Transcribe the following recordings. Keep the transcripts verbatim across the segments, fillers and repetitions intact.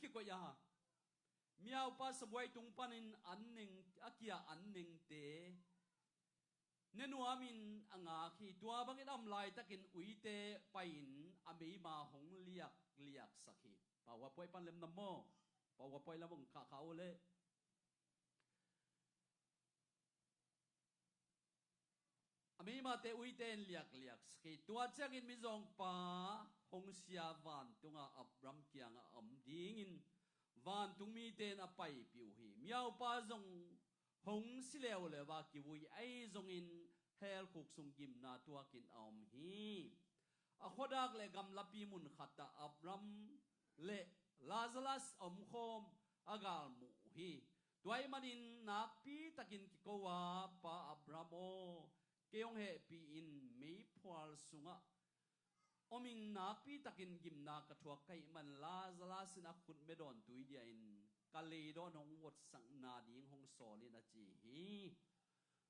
kikoih a, mihaupa sabuai tung panin an neng, a kia an nengte ne nuamin a ngak hi. Tua bangin a om laitakin uite pai-in a meima hong liakliaksak hi. Pauhapuai pan lemnam maw? Pauhapuai lam hong khahkhah uh leh a meimate uite in liakliaksak hi. Tua ciangin mizawngpa hong sia vantunga Abraham kiangah a om dingin vantung mite in a paipih uh hi. Mihaupa zong hong si leuleu a kivui ahi zongin hell khuk sung gimna tuakin a om hi. A khuadak le gamlapi mun khatah Abraham le Lazarus a omkhawm a galmuh uh hi. Tua ahih manin nakpi takin kiko a, Pa Abraham aw, kei hong hehpih in, meiphual sungah om ing. Nakpi takin gimna ka thuak ka hih man Lazarus in a khut medawn tui dia-in ka leidawn hong vuatsakna ding hong sawl in, a ci hi.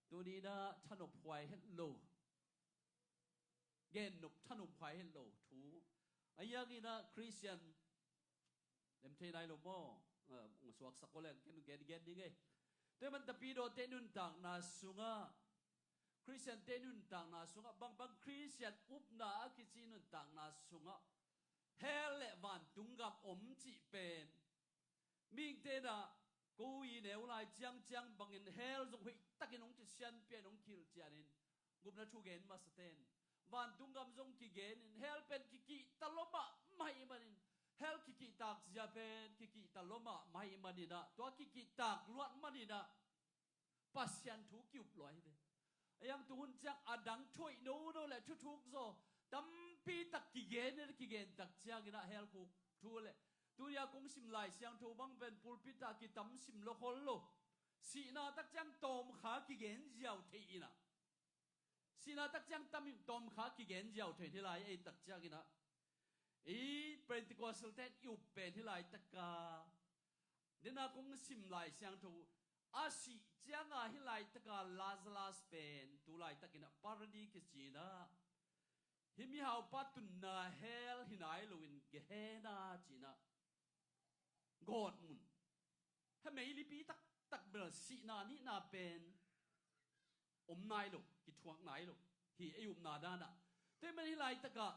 Tuni-in ah thanop huai het lo, gennop thanop huai het lo thu. A hiangin ah Khristian lem thei nai lo maw? Ung suaksak aw leng ken ung gen gen ding e. Tua ahih man tapidawte nuntakna sungah, Khristiante nuntakna sungah, bangbang Khristian upna a kici nuntakna sungah hell le vantung gam om cih pen mihingte in ah ko i neu lai ciangciang bangin hell zong hoihtakin hong kisianpia in, hong khilh cianin gupna thu gen masate in vantung gam zong kigenin hell pen kikihta lua mahmah ahih manin, hell kikihtak zia pen kikihta lua mahmah ahih manin ah, tua kikihtak luat manin ah Pasian thu ki-up lua hi ve. A hiang tu hun ciang a dang thu hoih nono le thuthuk zaw tampi tak kigen in, kigen tak ciangin ah hell khuk thu le tuni-a kong sim Lai Siangtho bang pen pulpit ah kitam sim lua khol lo. Sihna tak ciang tawmkha kigen ziau thei in ah, sihna tak ciang tam, tawmkha kigen ziau thei in, hih lai ei tak ciangin ah ei Pentecostal-te in i up pen hih laitak a, dena kong sim Lai Siangtho, a sih cianga hih laitak a Lazarus pen tu laitakin ah Paradis kici in ah, hih mihaupa tunna hell hi nai loin Gehenna ci in ah gawtmun, hih meilipi taktak bel sihna nihna pen om nai lo, kithuak nai lo hi ei upna dan ah. Tua ahih man hih laitak ah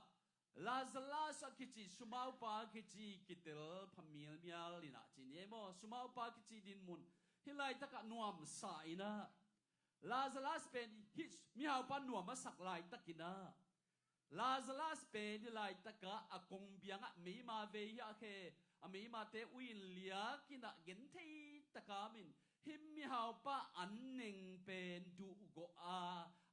Lazarus a kici, sumaupa a kici kitel pha mialmial in ah ci ni ei maw? Sumaupa a kici dinmun hih laitak ah nuamsa in ah, Lazarus pen hih mihaupa nuam a sak laitakin ah, Lazarus pen hih laitak ah a kongbiang ah meima vei hiah khe, a meimate ui in liak in ah genthei tak a om in, hih mihaupa an neng pen duhgawh a,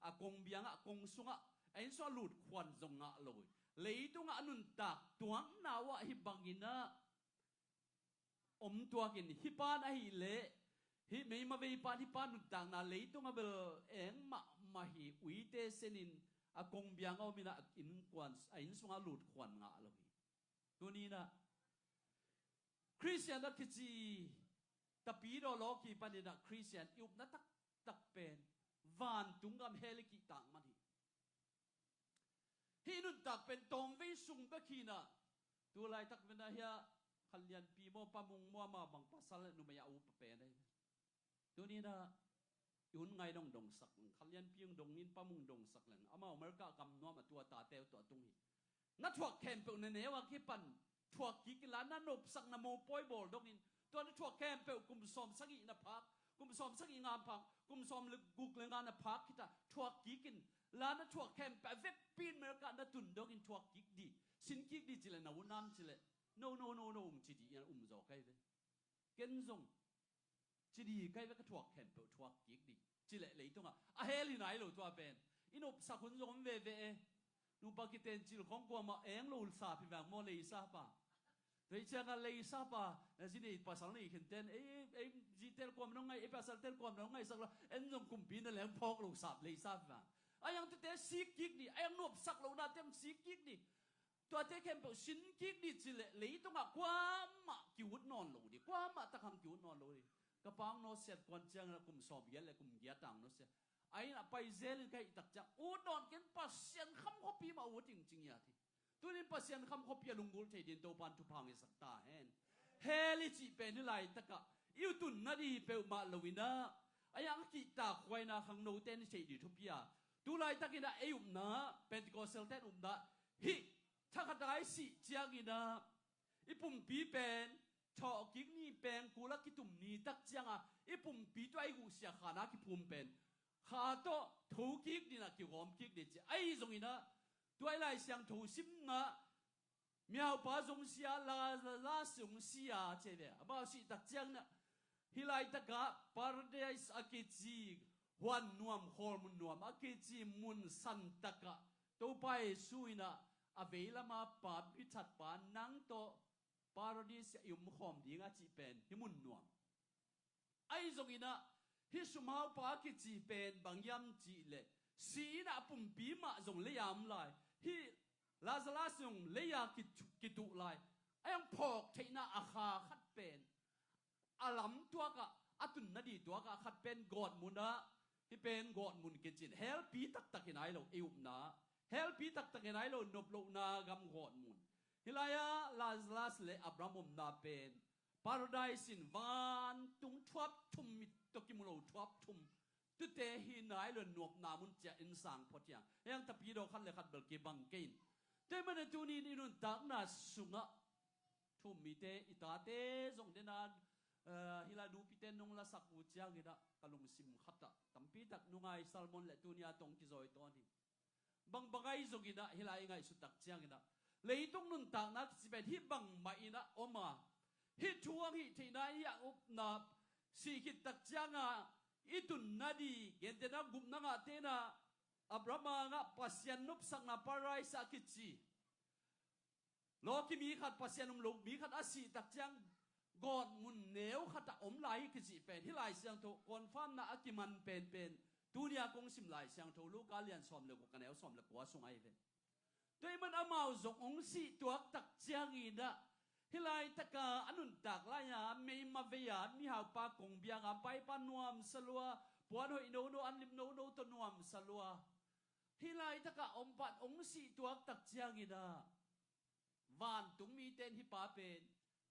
a kongbiang ah, kong sungah, a inn sungah lutkhuan zong ngah lo hi. Leitungah a nuntak tuakna uh ah hih bangin ah om tuak in, hih pan ahih leh, hih meima vei pan hih pan nuntakna leitung a bel eng mahmah hi. Uite sen in a kongbiang a om in ah, a innkuan, a inn sungah lutkhuan ngah lo hi. Tuni in ah Khristian a kici tapidaw lawki panin ah Khristian i upna taktak pen vantung gam hell i kihtak man hi. Hih nuntak pen tawmvei sung bek hi in ah, tu laitak pen ah hiah Khanlianpi maw, Pa Mung maw, amau bang pasal le numei a upa pen ahi. Tuni in ah i hun ngai dong dongsak leng, Khanlianpi hong dong in, Pa Mung dongsak leng, amau America gam nuam a tua tate uh tawh a tung hi. Na thuak khempeuh na neu a kipan thuak kik inla, na nopsak na mopawi bawl dongin, tua na thuak khempeuh kum sawm sagih na phak, kum sawm sagih nga phak, kum sawm le guk le nga na phak khit a thuak kik inla, na thuak khempeuh a vekpi in America na tun dongin thuak kik dih, sin kik dih ci leh, na u nam ci leh, no, no, no, no, um ci dih in um zaw ka hi ve. Ken zong ci dih ka hi ve, ka thuak khempeuh thuak kik dih ci leh leitungah a hell hi nai lo tua pen. I nopsak hun zong om veve e. Nupa kiten cil khawng kuamah eng lo sap hi vang maw, leisap a. Tua hi ciangah leisap a, na zi nei pasal nei khinten, ei, ei zi tel kuam nong ngai, ei pasal tel kuam nong ngaisak lo, en zong kumpi na leng phawk lo sap leisap hi vang. A hiang tute sik kik dih, a hiang nopsak lo nate sik kik dih. Tuate khempeuh sin kik dih ci leh leitungah kuamah ki-ut nawn lo dih, kuamah takhang ki-ut nawn lo dih. Ka pa hong nawtsiat kuan ciangin a kum sawm giat le kum giat tang nawtsiat. A inn ah pai zelin ka hih tak ciang ut nawn ken, Pasian kham khuapi mah ut ing ci ngiat hi. Tunin Pasian kham khuapi a lunggulh thei din Topan thupha hong hisak ta hen. Hell i cih pen hih laitakah i utunna dih peuhmah loinah a iang a kihtakhuaina khangnote in i theih dih thupi a, tu laitakinah ei upna, Pentecostal-te in upna hih thakhat a i sih cianginah i pumpi pen thawhkik ni, pengkul a kitum ni tak cianga i pumpi tua i guhsia khana kiphum pen kha tawh thokik dinah kigawmkik dih ci. Ahi zonginah tua i Lai Siangtho simna mihaupa zong sia, Lazarus zong sia ci ve. Amau sih tak cianginah hih laitakah Paradise a kici, huan nuam, khawl mun nuam a kici mun santakah Topa Jesu inah a veilama pa, mi thatpa nang tawh Paradise ah i umkhawm ding a cih pen hih mun nuam. Ahi zonginah hih sumhaupa a kici pen bang hiam cihleh si inah a pumpi mah zong lei-a om lai, hih Lazarus zong lei-a kitu-, kituh lai. A iang phawk theihna a kha khat pen a lam tuakah, a tunna dih tuakah khat pen gawtmunah, hih pen gawtmun kicin, helpi taktak hi nai lo i upna, helpi taktak hi nai lo nop lohna gam gawtmun. Hih lai-ah Lazarus le Abraham omna pen Paradise in vantung thuap thum, mit tawh kimu lo thuap thum, tute hi nai lo, nuamna mun ciah in sang phot hiang. Hiang tapidaw khat le khat bel kibang kei in. Tua ahih manin tuni in i nuntakna sungah thu-um mite, i tate zong dena, eh, hih lai nupite nong lasak uh cianginah ka lungsim khatah tampitak nungai salmon le tuni a tong kizawi tawn hi. Bang bang ahi zonginah hih lai i ngaihsut tak cianginah leitung nuntakna kici pen hih bangmah inah om a, hih thu hong hih theihna, hih a upna sih khit tak cianga i tunna dih, gentehna gupna ngahte inah Abraham a ngah Pasian nopsakna Paradise a kici lawki mi khat, Pasian um lo mi khat a sih tak ciang gawtmun neu khatah om lai hi kicih pen hih Lai Siangtho confirm-na a kiman penpen tuni a kong sim Lai Siangtho Luka lian sawm le guk, a neu sawm le kua sung ahi ve. Tua ahih man amau zong hong sih tuak tak cianginah hih laitaka a nuntak lai-a meima vei-a mihaupa kong bianga paipa nuamsa lua, puan hoih nono, an lim nono tawh nuamsa lua, hih laitaka om pan hong sih tuak tak cianginah vantung mite in hih pa pen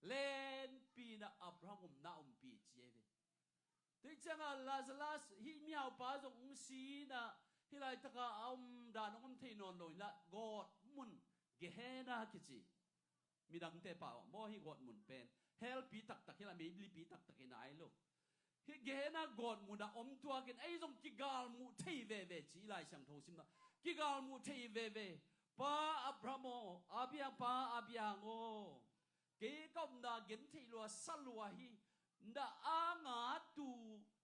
lenpi inah Abraham omna ompi ci ahi ve. Tua ciangah Lazarus hih mihaupa zong hong si inah hih laitaka a om dan hong om thei nawn lo inah gawtmun, Gehenna kici. Midangte pau ah maw hih gawtmun pen hellpi taktak hi la, meilipi taktak hi nai lo. Hih Gehenna gawtmun ah om tuakin ei zong kigalmuh thei veve ci i Lai Siangtho simna. Kigalmuh thei veve. Pa Abraham aw, a biang pa a biang aw, kei ka omna gen thei lua sa lua hi. Na anga tu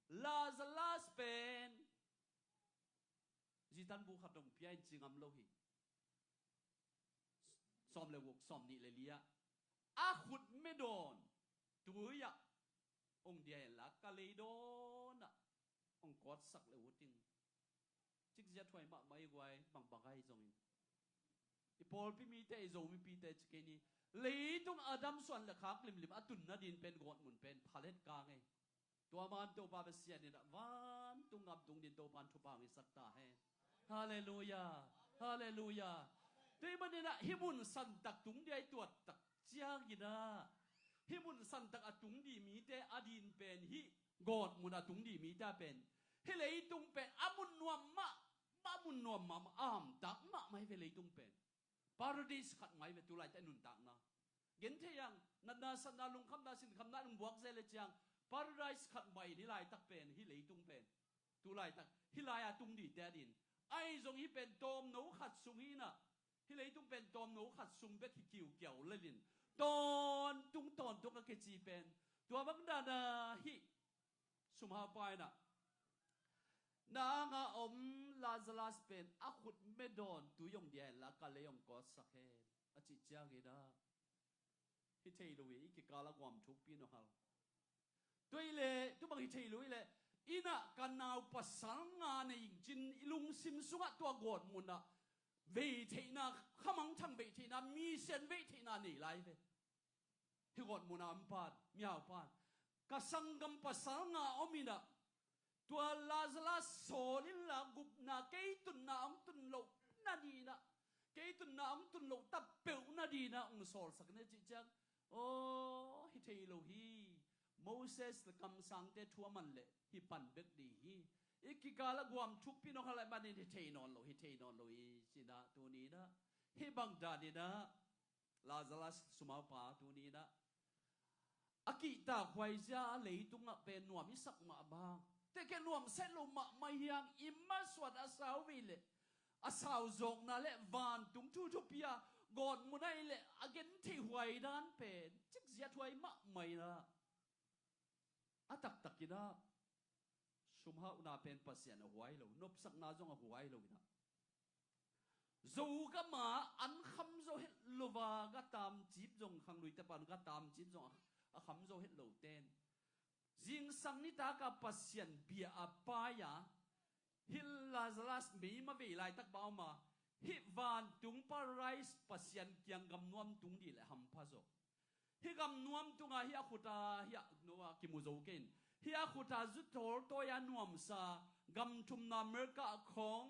Lazarus pen zitan bu khat dong pia in ci ngam lo hi. Sawm le guk, sawm nih le li-ah a khut medawn tui-ah ong dia henla ka leidawn ah ong kawtsak le uting. Cikzia thuai mahmah i guai, bangbang ahi zongin i pawlpi mite, i Zomipite ci kei ni. Leitung Adam suan le khak limlim a tunna din pen gawtmun pen phalet ka ngei. Tua man Topa Pasian in ah vantung gam tung din Topa in thupha hong hisak ta hen. Halleluia. Halleluia. Tua ahih manin ah hih mun santak tung dia i tuat tak ciangin ah hih mun santak a tung dih mite a din pen hih gawtmun a tung dih mite a pen hih leitung pen a mun nuam mahmah, a mun nuam mahmah, a hamtak mahmah hi ve leitung pen. Paradise khat mai ve tu laite nuntakna. Genthei ang, natna satna, lungkhamna sinkhamna in buak zel le ciang Paradise khat mai hi laitak pen, hi leitung pen. Tu laitak hi lai-a tung dihte a din. Ahi zong hi pen tawmno khat sung hi inah, hi leitung pen tawmno khat sung bek hi kiukiau lelin tawntung tawntung a kici pen. Tua bang dana hih sumhaupa inah na anga om Lazarus pen a khut medawn tui ong dia henla ka lei ong kawtsak hen a cih ciangin ah hi thei lo hi, i kikal a guam thukpi nong hal. Tua hi leh tu bang hi thei lo hi leh inah ka nau pasal nga nei ing cin i lungsim sungah tua gawtmun ah vei theihna, khamangthang vei theihna, misian vei theihna nei lai ve. Hi gawtmun a om pan, mihau pan ka sanggam pasal nga om inah tua Lazarus sawl inla gupna, kei tunna hong tun loh nadinah, kei tunna hong tun loh ta peuh nadinah hong sawlsak in a cih ciang aw hi thei Moses le kamsangte thu a man leh hih pan bek ding hi. I kikal a guam thukpi nawk hang lai manin hi thei nawn lo, hi thei nawn lo hi. Ci-in ah tuni-in ah hih bang danin ah Lazarus sumaupa tuni-in ah a kihtakhuai zia a leitungah pen nuam i sak mah bang, tua khit nuamsa het lo mahmah hi hang, i masuan a sau ve leh a sauzawkna le vantung thu thupi a gawtmun ahih leh a gentheih huai dan pen cikziat huai mahmah in ah a taktak in ah sumhauhna pen Pasian a huai lo, nopsakna zong a huai lo in ah, Zogam ah an kham zo het lo a, ga tamcip zong, khangluite pan ga tamcip zong a, a kham zo het lo ten, zingsang nitak a Pasian bia a pai a, hih Lazarus meima vei laitak bang a om a, hih vantung paradise Pasian kiang gamnuam tung ding leh hampha zaw. Hih gamnuam tungah hih a khut a, hih a, no a kimu zo kei in, hih a khut a zu tawltawi a nuamsa gam thumna America khawng,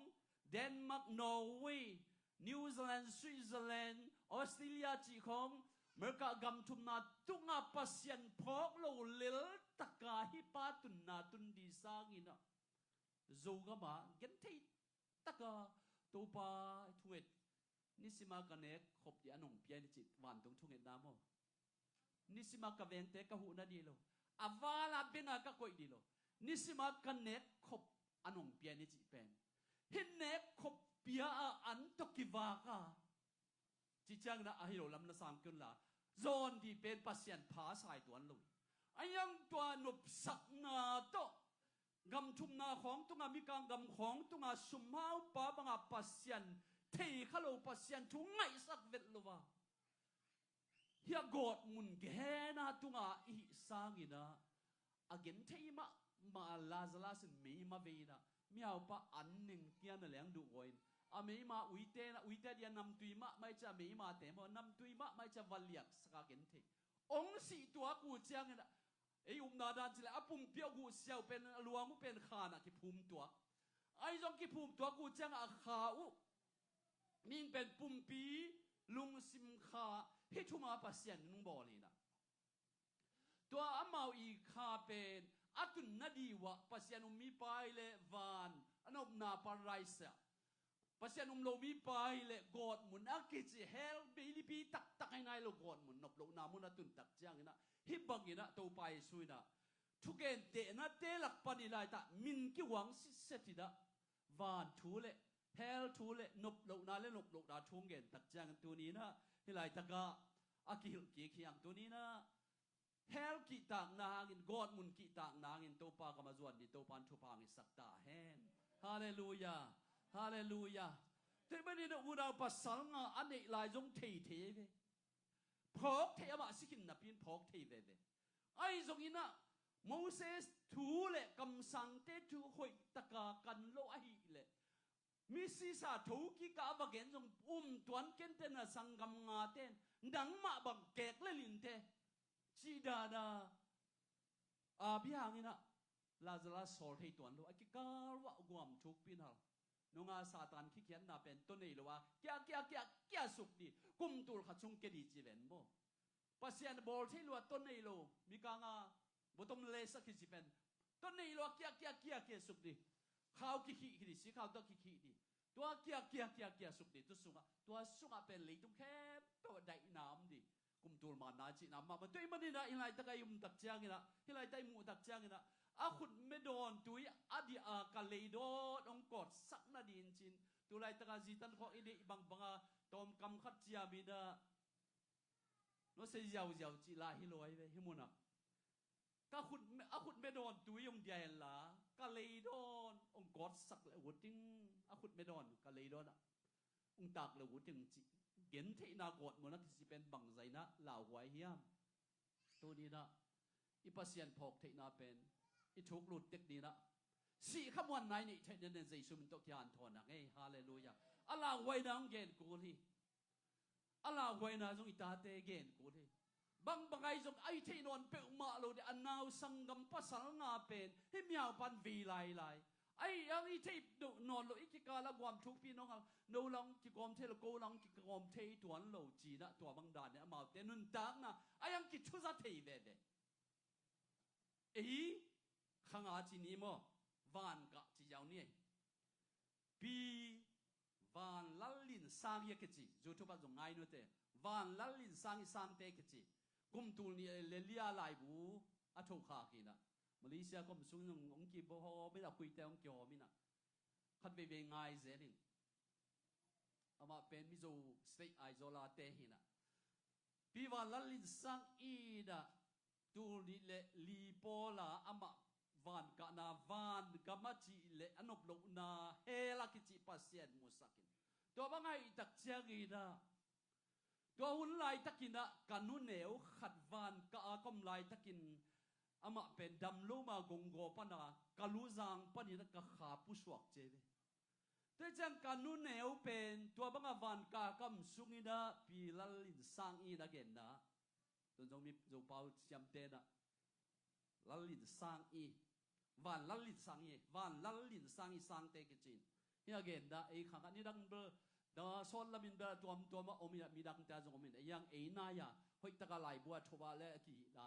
Denmark, Norway, New Zealand, Switzerland, Australia cih khawng, America gam thumna tungah Pasian phawk lo lel taka hih pa tunna tun ding sangin ah Zogam ah gentheih taka Topa thunget, nisima ka nek khop ding a nong pia ni cih vantung thungetna maw? Nisima ka vengte ka huh nading lo, a vala benga ka koih ding lo, nisima ka nek khop a nong pia ni cih pen, hih nek khop pia a an tawh kivak a, ci ciangin ah ahi lo lam na sang kei un la, zawn ding pen Pasian pha sai tuan lo. A iang tua nopsakna tawh gam thumna khawng tungah, mikang gam khawng tungah sumhaupa bangah Pasian thei kha lo, Pasian thu ngaihsak vet lo a, hih a gawtmun Gehenna tungah i hih sangin ah a gentheih mahmah Lazarus in meima vei in ah, mihaupa an neng kian a leng duh gaw in, a meima uite in ah, uite ding a namtui mahmah i cih a, meimate maw, namtui mahmah i cih a va liaksak a gentheih. Hong sih tuak uh ciangin ah, ei upna dan cih leh a pumpi a guh siau pen, a luang uh pen khan ah kiphum tuak. Ahi zong kiphum tuak uh ciangah a kha uh mihing pen pumpi, lungsim kha, hih thuma Pasian in hong bawl hi in ah, tua amau i kha pen a tunna ding uh ah Pasian um mipa hi leh van a nopna paradise ah, Pasian um lo mipa hi leh gawtmun a kici hell, bei lipi taktak hi nai lo gawtmun, nop lohna mun a tun tak ciangin ah, hih bangin ah Topa Jesu in ah thugentehna te lak pan i laitak min kihuang sitset in ah, van thu le hell thu le nop lohna le nop lohna thu hong gen tak ciangin tuni in ah hih laitak ah a kihilh kik hi hang. Tuni in ah hell kihtakna hangin, gawtmun kihtakna hangin Topa gam a zuan ding Topa in thupha hong hisak ta hen. Halleluiah. Halleluiah. Tua ahih manin ah unau pasal nga a neih lai zong thei thei ve. Phawk thei, amah si khin napi in phawk thei veve. Ahi zongin ah Moses thu le kamsangte thu hoih taka kan lo ahih leh, misisa thokik a va gen zong um tuan kei inteh, na sanggam ngate in, nangmah bang kek le lin teh, cih dan a, a bia hangin ah Lazarus sawl thei tuan lo, a kikal uah guam thukpi in hal. Nunga Satan khikhiatna pen tua nei lo a, kia, kia, kia, kia suk ding, kum tul khat sung kia ding ci ven maw. Pasian bawl thei lua, tua nei lo, mikang a bottomless a kici pen, tua nei lo a kia, kia, kia, kia suk ding. Khau kikhih, kikhih ding, sikhau tua kikhih ding. Tua kia, kia, kia, kia suk ding, tua sungah, tua sungah pen leitung khempeuh ah daihna om ding. Kum tul manna cihna mahmah. Tua ahih manin ah hih laitak a i um tak ciangin ah, hih laitak i muh tak ciangin ah, a khut me dawn tui a diah a ka lei dawn hong kawtsak nading ci-in, tu laitak a zitan khawng i deih bangbang a tawmkam khat ciam in ah, nusia ziauziau cih la hi lo ahi ve, hih mun ah. Ka khut me, a khut me dawn tui hong diah hen la, ka lei dawn hong kawtsak le uh ding, a khut me dawn ka lei dawn ah hong tak le uh ding cih gentheihna gawtmun a kici pen bangzah in ah lauhuai hiam? Tuni in ah i Pasian phawk theihna pen i thuk lut tek ding in ah, sih khamuanna i neih theih nadingin Jesu min tawh kihanthawn hang ei. Halleluiah. A lauhuaina hong gen kul hi. A lauhuaina zong i tate gen kul hi. Bangbang ahi zong a hi thei nawn peuhmah lo ding, a nau sanggam pasal nga pen hih mihau pan vei lailai. Ahi hang i hi thei nawn lo, i kikal a guam thukpi nawk hang, no lang kigawm thei lo, ko lang kigawm thei tuan lo ci-in ah, tua bang dan in amaute nuntakna ahi hang kithuza thei veve. Ei khanga ci ni maw, vankah ci ziau ni ei. Pi Van Lal Lin Sang hi a kici, YouTube ah zong ngai nute. Van Lal Lin Sang i Sangte kici. Kum tul nih le li a laibu a tho kha khin ah, Malaysia kom sung zong hong kibawm in ah, kuite hong kihawm in ah, khat veivei ngai zel in. Amah pen Mizo State Aizawl a te hi in ah, Pi Van Lal Lin Sang in ah, tul nih le li pawl a amah vankahna, vangam a cih le a nop lohna, hell a kicih Pasian musak in. Tua bang ahih tak ciangin ah, tua hun laitakin ah ka nuneu khat vankah a ka om laitakin, amah pen dam lo ma, Gonggaw pan a, Kaluzang panin ah ka kha pusuak ci ei ve. Tua ciang ka nuneu pen tua bang a vankah a ka om sungin ah Pi Lal Lin Sang in a genna, tun zong mi Zopau siamte in ah, Lal Lin Sang i, Van Lal Lin Sang i, Van Lal Lin Sang i Sangte kici in. Hi a genna, ei khang ah nidang bel, da sawt lamin bel tuamtuam a om in ah, midangte a zong om in ah, ei ang ei nai a, hoih tak a laibu a tho a le a kihihna.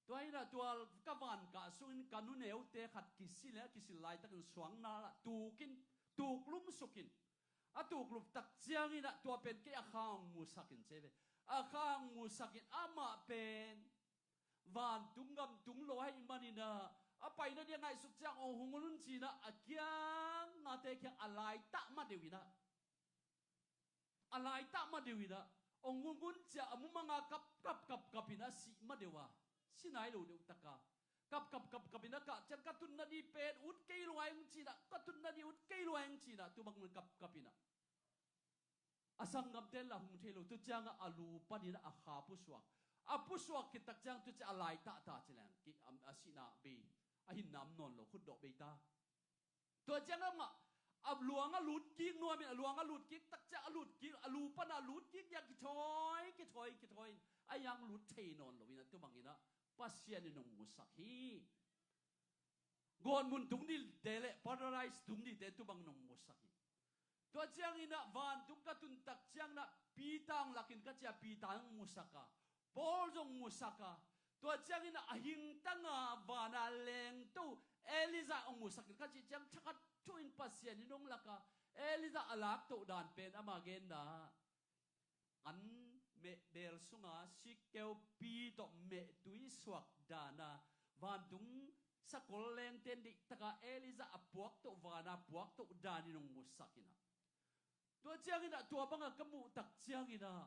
Tua hi in ah, tua ka vankah sungin ka nuneute khat kisil le, a kisil laitakin suang nal ah tukin, tuklum sukin. A tuklup tak ciangin ah tua pen kei a kha hong musak in ci ei ve. A kha hong musak in, amah pen vantung gam tung lo ahih manin ah, a paina ding a ngaihsut ciang hong hung un ci in ah, a kiang a te kiang a laitah ma deuh in ah, a laitah ma deuh in ah, hong hung un ci a, a mumang a kap kap kap kap in ah, a sih ma deuh a, si nai lo deuh tak a, kap kap kap kap in ah, kah ciang ka tunna ding pen ut kei lua ing ci in ah, ka tunna ding ut kei lua ing ci in ah, tu bang kap kap in ah, a sanggamte in lah hung thei lo. Tua ciang ah a lu panin ah a kha pusuak. A pusuak khit tak ciang tua ciang a laitah ta ci leng, ki-, a, a sihna bei, a hinna om nawn lo, khutdawh bei ta. Tua ciang amah a luang a lutkik nuam in, a luang a lutkik tak ciang a lutkik, a lu pan a lutkik ding a kithawi, kithawi, kithawi in, a iang lut thei nawn lo in ah, tu bangin ah Pasian in hong musak hi. Gawtmun tung dingte le Paradise tung dingte tu bang in hong musak hi. Tua ciangin ah vantung ka tun tak ciangin ah Peter hong lak in ka ci a, Peter hong musak a, Paul zong musak a. Tua ciangin ah a hingtang a van a lengto Elijah hong musak in ka cih ciang, thakhat thu in Pasian in hong lak a, Elijah a laktoh dan pen ama genna, an meh beel sunga sikkeu pi tawh mehtui suak dan a, vantung sakol lengte in deihtak a Elijah a puaktoh, van a puaktoh dan in hong musak in ah. Tua ciangin ah, tua bang a ka muh tak ciangin ah,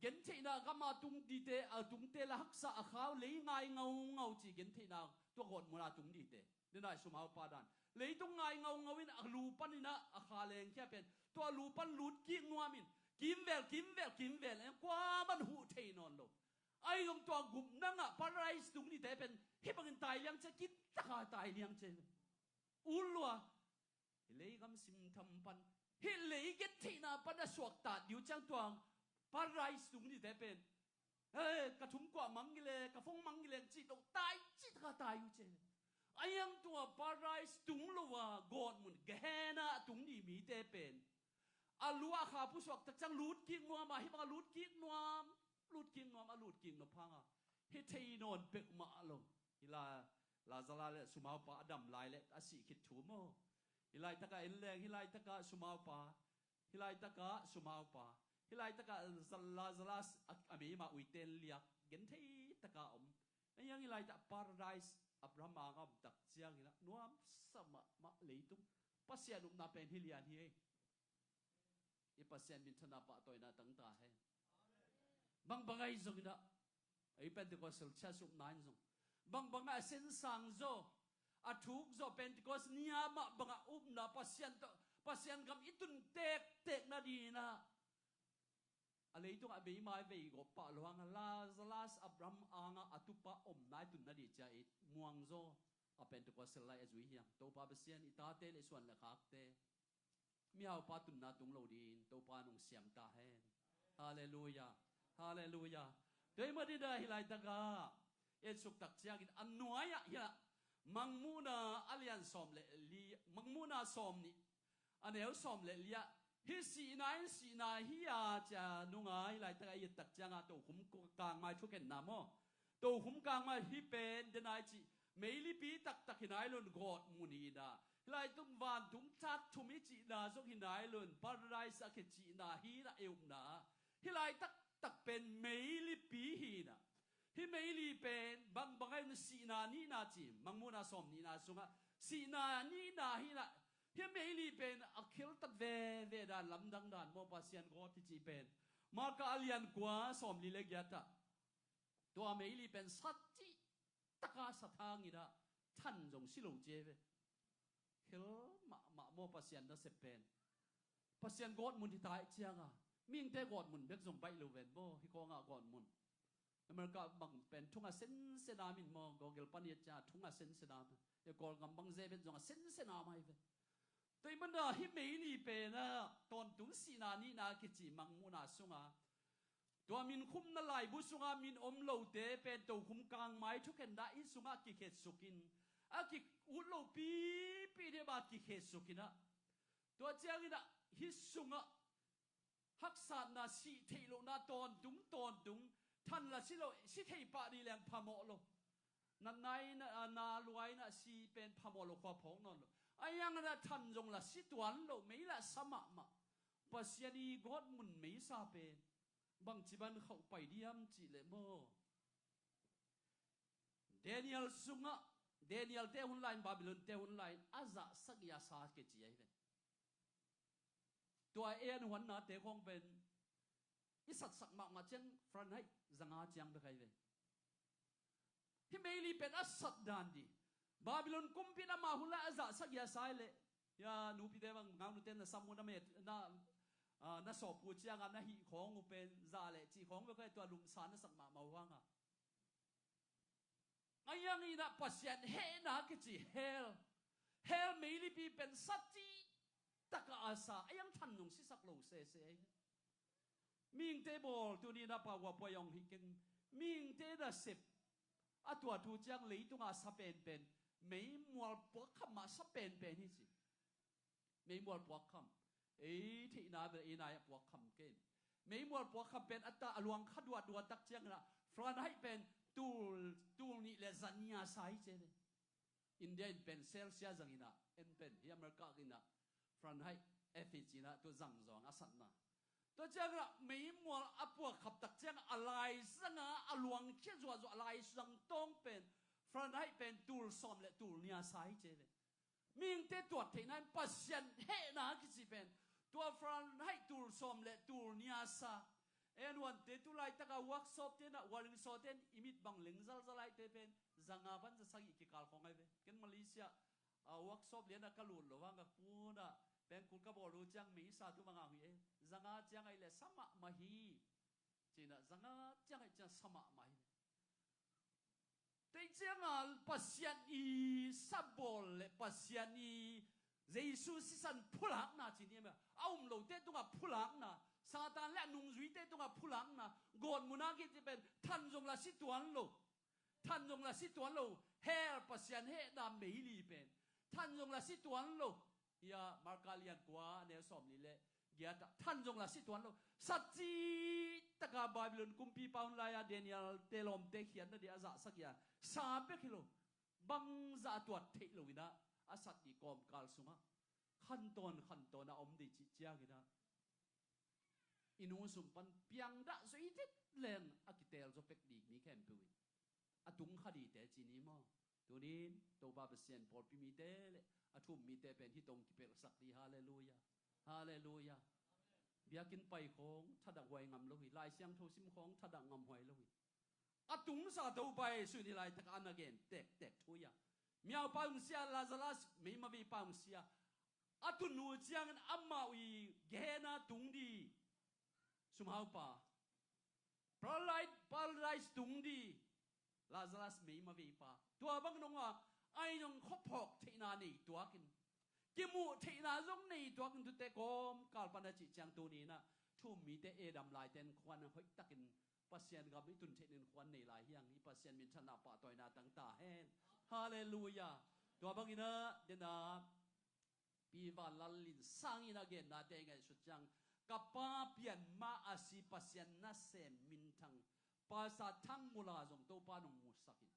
gentheihna gam a tung dingte, a tungte la haksa a khau, lei ngai ngaungau ci gentheihna, tua gawtmun a tung dingte. Denai sumaupa dan. Leitung ngai ngaungau in a lu panin ah a kha lengkhia pen, tua lu pan lutkik nuam in, kimvel, kimvel, kimvel, en kuaman huh thei nawn lo. Ahi zong tua gupna ngah Paradise tung dingte pen hih bangin tai liang ci a, kintak a tai liang ci a. Ut lua. Hih leigam simtham pan, hih lei gentheihna pan a suaktat ding uh ciang, tua Paradise tung dingte pen, "Hei, ka thumkuah mang hi leh, ka phone mang hi leh," cih loh, tai cih tak a tai uh ci. A iang tua Paradise tung lo a gawtmun Gehenna a tung ding mite pen, a lu a kha pusuak tak ciang lutkik nuam a, hih bang a lutkik nuam, lutkik nuam, a lutkik nuam phang a, hi thei nawn peuhmah lo. Hi la, Lazarus le sumaupa a dam lai le a sih khit thu maw? Hi laitak a en leng, hi laitak a sumaupa, hi laitak a sumaupa, hi laitak a Lazarus a, a meima uite in liak, genthei tak a om. A iang hi laitak Paradise Abraham ang a om tak ciangin ah nuamsa mahmah leitung. Pasian upna pen hi lian hi ei. I Pasian minthanna pahtawina tang ta hen. Bangbang ahi zongin ah, ei Pentecostal church upna in zong, bangbang a sensang zaw, a thuk zaw, Pentecost ni-a mah bangah upna, Pasian tawh, Pasian gam i tun tektek nadingin ah, a leitungah a meima i vei gawp pah lo hang a, Lazarus Abraham angah a tupa omna i tun nading cia i muang zaw, a Pentecostal lai a zui hiam? Topa Pasian, i tate le suan le khakte mihaupa tunna tung lo dingin Topa in hong siam ta hen. Halleluiah. Halleluiah. Tua ahih manin ah hi laitakah etsuk tak ciangin a nuai-ah hiah Mangmuhna a lian sawm le li, Mangmuhna sawm nih, a neu sawm le li-ah, hih sihna in sihna hi a, ci a nung a, hi laitakah i et tak ciangah tokhum kangmai thukhenna maw? Tokhum kangmai hih pen denai cih Meilipi taktak hi nai lo in gawtmun hi in ah, hih laitung vantung tat thum i cihna zong hi nai lo in paradise a kicihna hi in ah, e upna hih lai taktak pen meilipi hi in ah, hih meili pen bangbang ahi in sihna nihna ci, Mangmuhna sawm nihna sungah sihna nihna hi in ah, hih meili pen a kheltat veve dan, lamdang dan maw, Pasian gawt hi cih pen Marka a lian kua sawmli le giat ah, tua meili pen sa cih taka sat hang in ah, than zong si lo ci ei ve. Khel mahmah maw, Pasian nasep pen. Pasian gawtmun hi ta ahih ciangin mihingte gawtmun bek zong baih lo ven maw, hih khawngah gawtmun. America bang pen thunga sensen a min maw, Google pan i et ciangin thunga sensen a min. E, Kawlgam bang ze bet zong a sensen a mai ve. Tua ahih manin hih meili pen ah tawntung sihna nihna kici Mangmuhna sungah, tua min khumna laibu sungah min om lote pen tokhom kangmai thukhenna inn sungah kikhetsuk in, a ki-ut lo pipi deuh bang kikhetsuk in ah, tua ciangin ah hih sungah haksatna, sih theih lohna, tawntung tawntung, than la si lo, si thei pah dih leng phamawh lo. Natna in ah, na lua in ah si pen phamawh lo, khua phawk nawn lo. Ahi hangin ah than zong la si tuan lo, mei lah sa mahmah. Pasian i gawtmun meisa pen bangci ban khauh pai diam cih leh maw, Daniel sungah, Daniel te hun lai-in, Babylon te hun lai-in a zah sagih a sa kici ahi ve. Tua e, an huannate khawng pen i satsak mahmah ciang Fahrenheit zanga ciang bek ahi ve. Hih meili pen a sat dan dih. Babylon kumpi in ama hun lai a zah sagih a sa hi leh, ya, nupite bang, ngaunute na sam uh, na met, na, ah, na sawp uh ciangin na hih khawng uh pen zah leh cih khawng bek ahi, tua lumsa na sak mahmah uh hangin. Ahi hangin ah Pasian hehna kici hell, hell meilipi pen sa cih taka a sa, ahi hang than zong sisak lo sese ahi. Mihingte bawl tuni in ah pau a pua hong hi keng. Mihingte nasep a tuat uh ciang leitunga sa penpen, meimual puakkham mah sa penpen hi ci. Meimual puakkham. Ei theihna bel ei nai a puakkham kei. Meimual puakkham pen a ta a luang kha duatduat tak ciangin ah Fahrenheit pen tul, tul nih le za nia sa hi ci ve. India in pen Celsius zang in ah, en pen hih America in ah Fahrenheit F H in ah tua zang zawng a satna. Tua ciangin ah meimual a puakkhap tak ciangin a laizang a, a luang khia zuahzuah, laizang tawng pen Fahrenheit pen tul sawm le tul nia sa hi ci ve. Mihingte tuat theihna in Pasian hehna kici pen, tua Fahrenheit tul sawm le tul nia sa. En huante tu laitaka workshop te in ah, wiring saw te in i mit bang leng zalzal ahite pen zanga pan za sagih kikal khawng ahi ve. Ken Malaysia, ah, workshop lian ah ka lut loh hangin ka pu in ah pengkul ka bawl uh ciang meisa tu bang a hi e. Zanga ciang ahi leh sa mahmah hi. Ci in ah zanga ciang ahi ciang sa mahmah hi. Tua ciangin Pasian i sa bawl le Pasian i Jesu sisan phulakna ci ni maw, a um lote tungah phulakna, Satan le a nungzuite tungah phulakna, gawtmun a kici pen than zong la si tuan lo. Than zong la si tuan lo. Hell, Pasian hehna meili pen than zong la si tuan lo. Hia Marka lian kua a neu sawmli le giat ah than zong la si tuan lo. Sa cih taka Babylon kumpipa hun lai-a Daniel te lawmte khiatna dih a zah sagih a sa bek hi lo. Bangzah a tuat theih lo in ah a sat dih kawmkal sungah khantawn khantawn a om dih cih ciangin ah i nu sung pan piangdah zoi det leng a kiteel zaw pek dih mi khempeuh in a tung kha dihte ci ni maw. Tunin Topa Pasian pawlpi mite le a thu-um mite pen hih tawh kipelhsak dih. Halleluia. Halleluia. Biakinn pai khawng thadah huai ngam lo hi. Lai Siangtho sim khawng thadah ngam huai lo hi. A tungsa Topa Jesu in hih laitak a na gen tektek thu hi a, miaupa hong sia, Lazarus meima veipa hong sia. A tun uh ciangin amah uh i Gehenna tung dih. Sumhaupa. Paradise, Paradise tung dih. Lazarus meima veipa. Tua bang dong a, ai zong khuaphawk theihna nei tuakin, kimuh theihna zong nei tuakin, tute kawmkal pan a cih ciang tuni in ah thu-um mite, edam laite in khuan hoihtakin Pasian gam i tun theihna in khuan nei lai hi hang. I Pasian minthanna pahtawina tang ta hen. Halleluia. Tua bangin ah, den a Pi Vanlal Lin Sang in a gennate i ngaihsut ciang, ka pa pian ma a si Pasian nasem minthang Pastor Thang Mula zong Topa in hong musak in,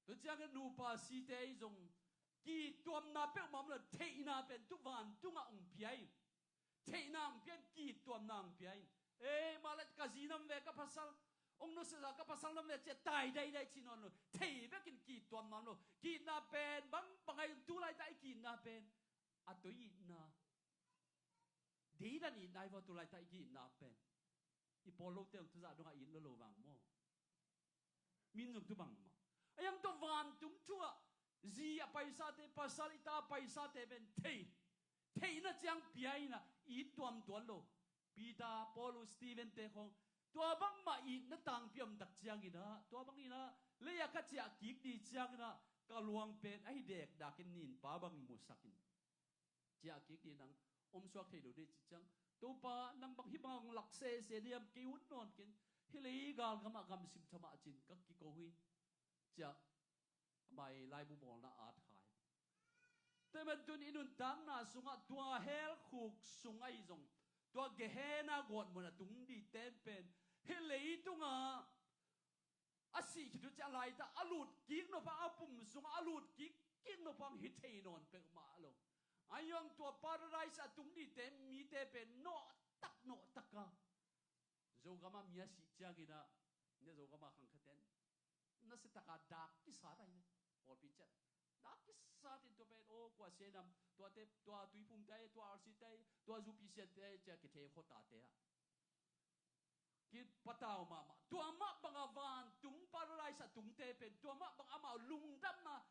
Tua ciangin nupa site ahi zong kituamna peuhmah om lo, theihna pen tu vantungah hong pia in. Theihna hong pia in, kituamna hong pia in. Ei, mah le ka zi nam ve ka pasal, hong nusia za ka pasal nam ve cia tai daidai ci nawn lo. Thei bekin kituamna om lo. Ki-itna pen bang bang ahi, tu laitak i ki-itna pen a toi itna, deidan itna hi vaw, tu laitak i ki-itna pen. I pawl lote hong tuzah dongah it lo lo vang maw? Min zong tu bangmah. A yang tua vantung thu ah zi a paisate, pasal i ta a paisate pen thei, theihna ciang pia inah it tuamtuam lo. Peter, Paul, Stephen te khawng tua bangmah itna tangpi om tak cianginah, tua banginah lei-ah ka ciah kik dih cianginah ka luang pen ahi dekdakin ninpa bangin musak in. Ciah kik dih nang om suak thei lo dih cih ciang, Topa, nang bang hih bang lak sese diam, kei ut nawn ken, hih lei galgamah gamsim thamah cin ka kiko hi, ciah amah i laibu bawlna at khai. Tua hi man tun i nuntakna sungah tua hell khuk sung ahi zong, tua Gehenna gawtmun a tung dih ten pen hih leitungah a sih khit uh ciah laitak a lut kik nopang, a pum sungah a lut kik kik nopang hi thei nawn peuhmah lo. A yang tua paradise a tung dihte mite pen nawhtak nawhtaka, Zogamah mi a sih cianginah, ne Zogamah khangkhaten nasia taka dak kisat ahi ne. Pawlpi ciat dak kisat in tua pen, aw, kua sianam, tuate, tua tuiphumte, tua R C te, tua zupi siante cia kithei khuatate ah kipatau mahmah. Tua mah bangah vantung paradise a tungte pen, tua mah bangah amau lungdamna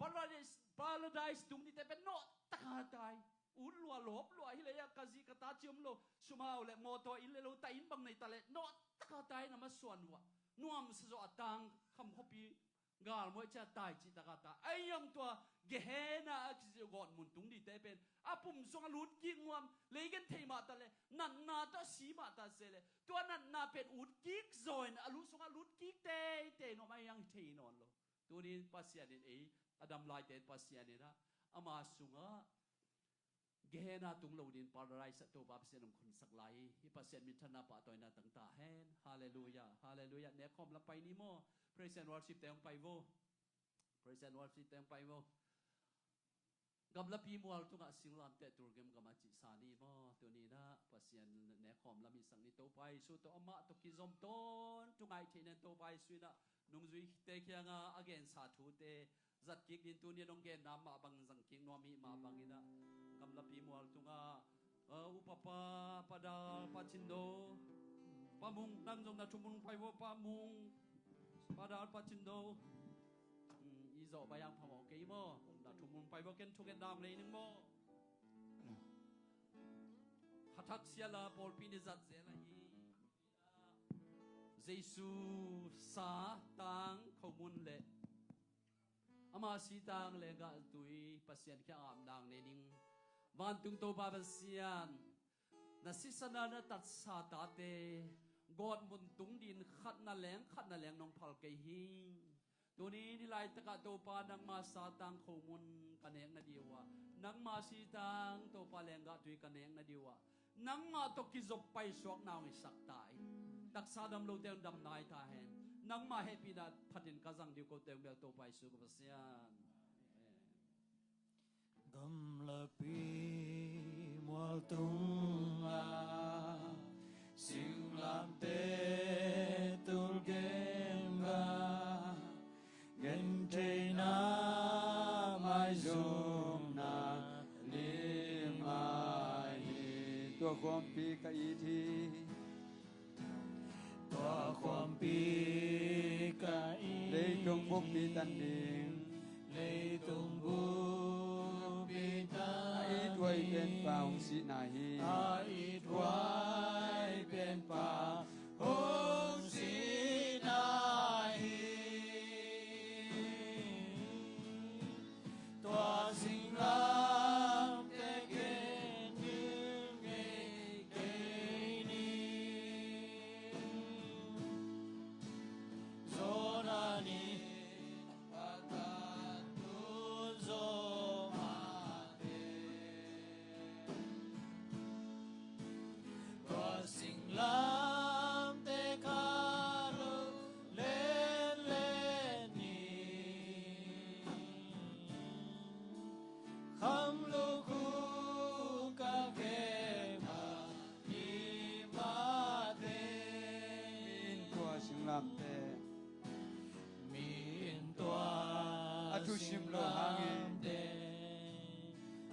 paradise, paradise tung dihte pen nawhtaka tai. Ut lua, lawp lua, hih lei-ah ka zi ka ta ci om lo, sumau le mawtaw, inn le lo, ta inn bang nei ta le nawhtaka tai, na masuan uh ah nuamsa zawh a tang kham khuapi galmuai cia tai cih taka ta. Ahi zong tua Gehenna a kici gawtmun tung dihte pen a pum sungah lut kik nuam, lei gen thei mah ta le, natna tawh si mah ta se le, tua natna pen ut kik zaw in a lu sungah lut kik teitei nuam, ahi zong hi thei nawn lo. Tunin Pasian in ei a dam laite Pasian inah ama sungah Gehenna tung lo din paradise ah Topa Pasian hong khunsak lai hi. Hih Pasian minthanna pahtawina tang ta hen. Halleluiah, halleluiah. Nekkhawm lam pai ni maw? Praise and worship te hong pai vo. Praise and worship te hong pai vo. Gamlapi mual tungah singlamteh tulgem gam a cihsa ni maw? Tuninah Pasian nekkhawm lam i sak ni. Topa Jesu tawh amah tawh kizom tawntung a i theih nen Topa Jesu inah nungzuite kiangah a gensa thute zat kik din, tuni a nong genna mah bang zang kik nuam hi mah banginah gamlapi mual tungah, uh, upapa Pa Dal, Pa Cin Do, Pa Mung, nang zong na thum hong pai vo, Pa Mung, Pa Dal, Pa Cin Do. Hmm, i zawh bai ang phamawh kei maw? Na thum hong pai vo, ken thunget dam lei ning maw? Khathak siala pawlpi ni zat zel ahi. Jesu sa tang khomun le ama sitang lenggah tui Pasian khia apnang ne ning. Vantung Topa Pasian, na sisana na tatsa tate gawtmun tung din khat na leng khat na leng nong phal kei hi. Tuni ni laitakah Topa nangma satang khomun ka nek nadih uh ah, nangma sitang Topa lenggah tui ka nek nadih uh ah, nangmah tawh kizop paisuak nau i sak ta hi. Taksa dam lote un dam nai ta hen. Nangmah hehpihna phatin ka zang dih uh kote un bel Topa Jesu ka Pasian. Amen. Gamlapi mual tungah singlamteh tulgenggah gentheihna maizumna lim ahi. Tua khuampi ka it hi. Tua khuampi ka it hi. Leitung bukpi tan ding. Leitung bukpi tan ding. A ithuai penpa hong sihna hi. A ithuai penpa hong sihna hi. Tua singlamteh gen ding ngei kei ni. Zawhna ni Patan tu zaw mah teh. thusim lo hangin,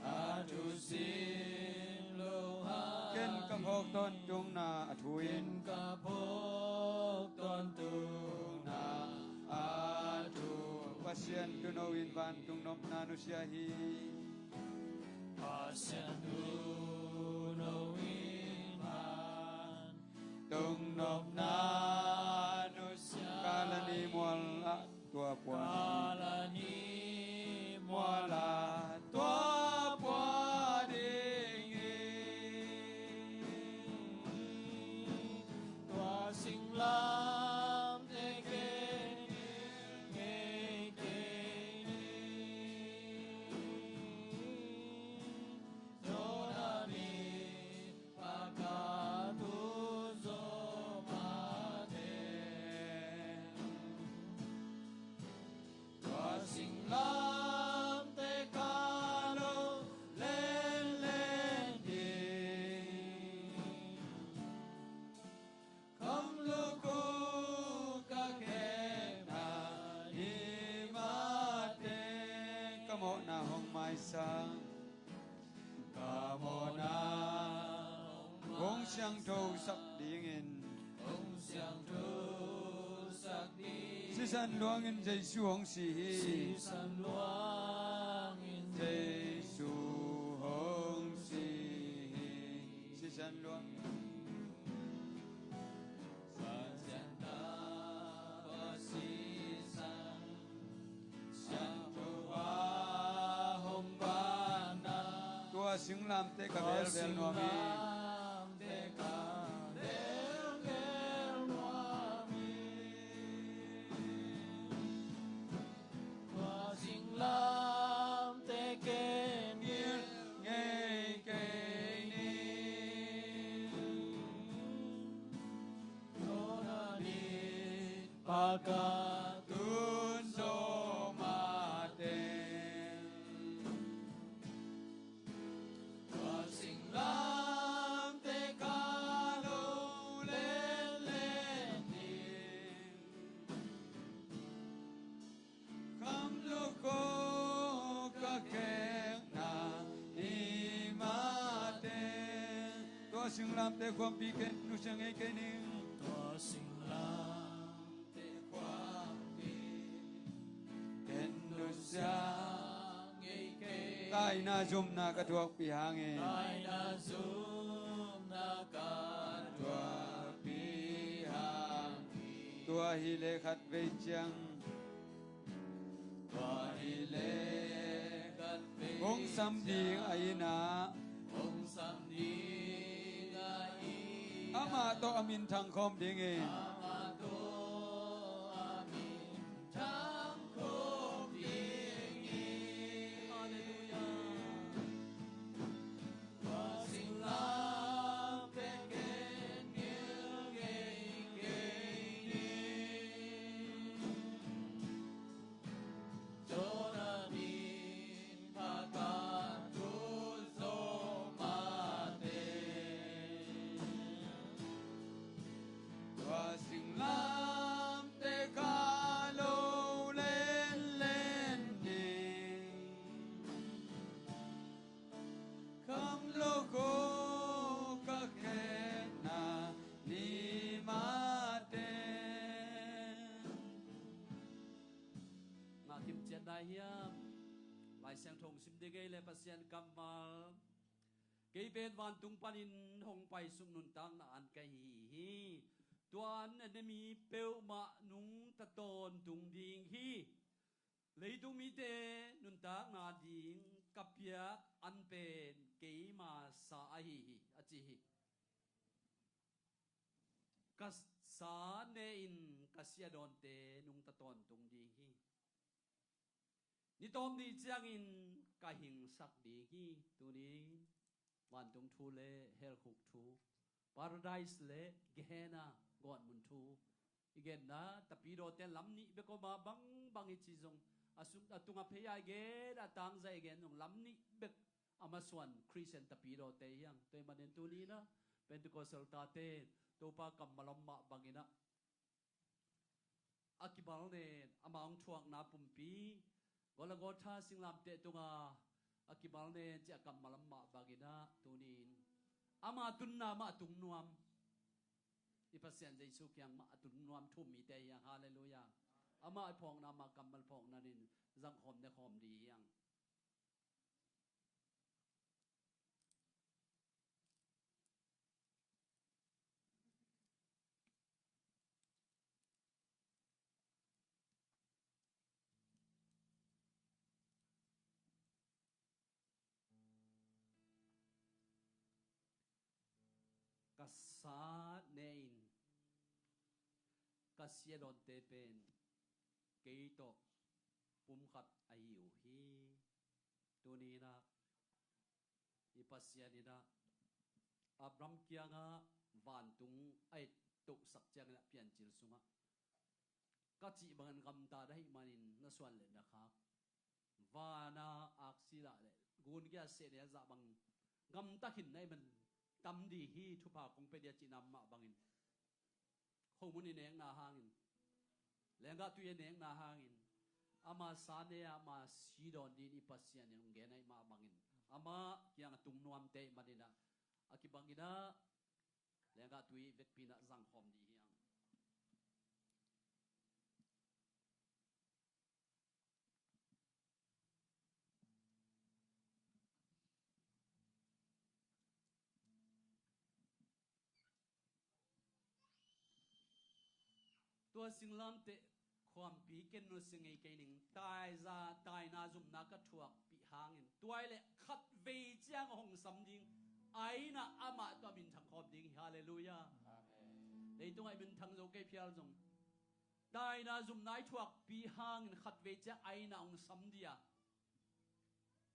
a thusim lo hangin, ken ka phawk tawntungna a thu in, ken ka phawk tawntungna a thu. Pasian tuuno in vantung nopna nusia hi. Pasian tuuno in vantung nopna nusia hi. Kalani mual ah tua pua ding. Kalani mual ah tua pua ding hi. Tua singlamteh ken ngei kei ni. Jordan in pakatu zo mate. Tua singlamteh ka lo lenlen ding. Kham lukhu ka khekna hi mate. Ka mawhna hong maisak, ka mawhna hong siangthosak dingin, hong siangthosak ding. Sisan luangin Jesu hong si hi. Sisan luangin Jesu hong si hi. Sisan luang. Pasian tapa sisan siangtho a hong vanna. Tua singlamteh ka belbel nuam hi. Tua singlamteh ka belbel nuam hi. Tua singlamteh ken ngilh ngei kei ni. Jordan in pakatun zo mate. Tua singlamteh ka lo lenlen ding. Kham lukhu ka khekna hi mate. Tua singlamteh khuampi ken nusia ngei kei ning. Tua singlamteh khuampi ken nusia ngei kei. Taina zumna ka thuakpih hangin. Taina zumna ka thuakpih hangin. Tua hileh khatvei ciang, tua hileh khatvei ciang, hong sam ding a inn ah, hong sam ding a inn ah, amah tawh a minthang khawm dingin. Amah tawh a minthang khawm dingin. Halleluiah. Tua singlamteh ken ngilh ngei kei ni. Jordan in pakatun zo mate. Tua singlamteh ka lo lenlen ding. Kham lukhu ka khekna hi mate. Ngah kim ciat nai hiam? Lai Siangtho hong sim ding ei le Pasian kammal. Kei pen vantung panin hong paisuk nuntakna an ka hi hi. Tua an a mi peuhmah nungta tawntung ding hi. Leitung mite nuntakna ding ka piak an pen keima sa ahi hi, a ci hi. Ka sa ne-in ka si a dawnte nungta tawntung ding hi. Ni tawp ni ciangin ka hingsak ding hi. Tuni vantung thu le hell khuk thu, Paradise le Gehenna gawtmun thu i genna tapidawte lam nih bek om a, bangbang i ci zong, a sung, a tungah phei-a i gen, a tangzai i gen zong lam nih bek a masuan Khristian tapidawte hi hang. Tua ahih manin tuni-in ah Pentecostal tate Topa kammal om mah bangin ah a kimal nen ama hong thuakna pumpi Tua Golgotha singlamteh tunga a kimal nen ci a kammal amah bangin ah tuni-in ama tunna mah a tung nuam i Pasian Jesu kiang mah a tung nuam thu-um mite hi hang. Halleluiah. Amah i phawkna, amah kammal phawkna in zangkhawm nekhawm dih hi hang. Ka sa ne-in ka si a dawnte pen kei tawh pumkhat ahi uh hi. Tuni-in ah i Pasian in ah Abraham kiangah vantung a ettohsak ciangin ah piancil sungah ka cih bangin gamta na hih manin na suan le na khak, vana aksi lah le gunkia sehne a zah bang gamta khin na hih man tam dih hi, thupha kong pia dih a cihna mah bangin khomun i nekna hangin, lenggah tui i nekna hangin ama sa ne-a ama si dawn dih in i Pasian in hong gen ahih mah bangin amah kiang a tung nuamte ahih manin ah a kibangin ah lenggah tui vetpi in ah zangkhawm dih hi hang. Tua singlamteh khuampi ken nusia ngei kei ning. Taiza, taina zumna ka thuakpih hangin tua i leh khatvei ciang hong sam ding a inn ah amah tawh a minthang khawm ding hi. Halleluiah. Amen. Leitungah i minthang zo kei phial zong taina zumna i thuakpih hangin khatvei ciang a inn ah hong sam dih a,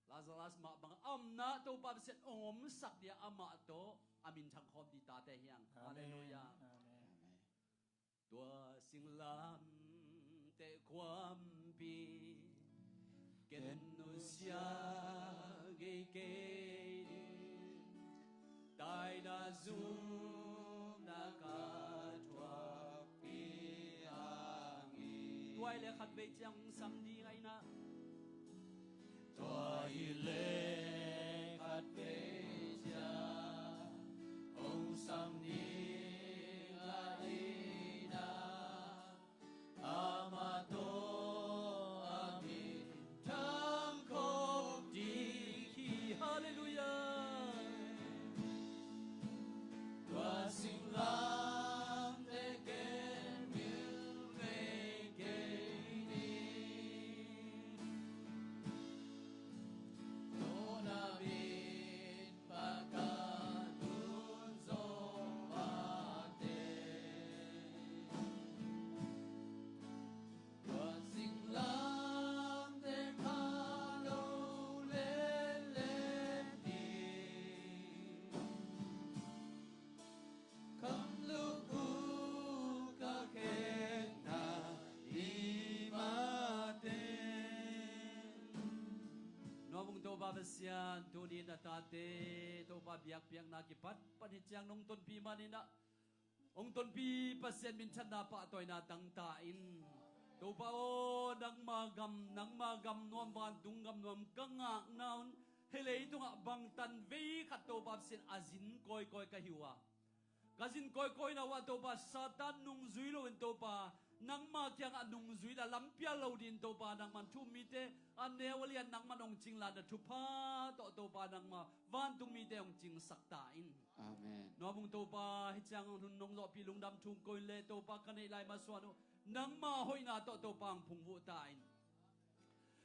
Lazarus mah bang a omna Topa Pasian hong omsak dih a, amah tawh a minthang khawm dih tate hi hang. Amen. Halleluiah. Amen. Tua singlamteh khuampi ken nusia ngei kei ning. Taina zumna ka thuakpih hangin tua i leh khatvei ciang hong sam ding a inn ah. Tua i leh khatvei ciang hong sam ding a inn ah amah tawh a minthang khawm ding hi. Halleluiah. Tua singlamteh ken mil ngei kei ning. Nona min pakatun zo mate. Tua singlamteh kha lo lenlen ding. Kham luk uh ka khenna i mate. Nuam ung Topa Pasian, tuni na tate Topa biakpiakna kipat pan hi ciang nong tonpih manin ah hong tonpih Pasian minthanna pahtawina tangta in. Topa aw, nangma gam, nangma gam nuam, vantung gam nuam ka ngakna un hih leitungah bangtan vei khat Topa Pasian a zin kawikawi ka hi uh a, ka zin kawikawina uh ah Topa Satan nungzui loin Topa nangma kiangah nungzui la lampial lo dingin Topa nangman thu-um mite a neu a lian nangman hong cingla na thupha tawh Topa nangma vantung mite hong cingsak ta in. Amen. Nuam ung Topa, hih ciang hun nong zawhpih lungdam thu hong ko in leh Topa ka neih lai masuan uh nangma hoihna tawh Topa hong phungvuh ta in.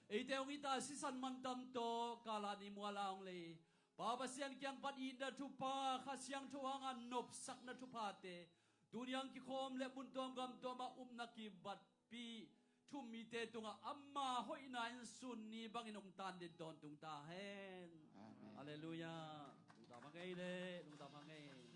Eite hong it a sisan mantam tawh kala ni muala hong lei Pa Pasian kiang pan itna thupha, Kha Siangtho hanga nopsakna thuphate, tuni hang kikhawm le mun tuamgam tuamah upna kibatpih thu-um mite tungah ama hoihna in sun ni bangin hong tan den tawntung ta hen. Amen. Halleluiah. Lungdam a ngei le, lungdam a ngei.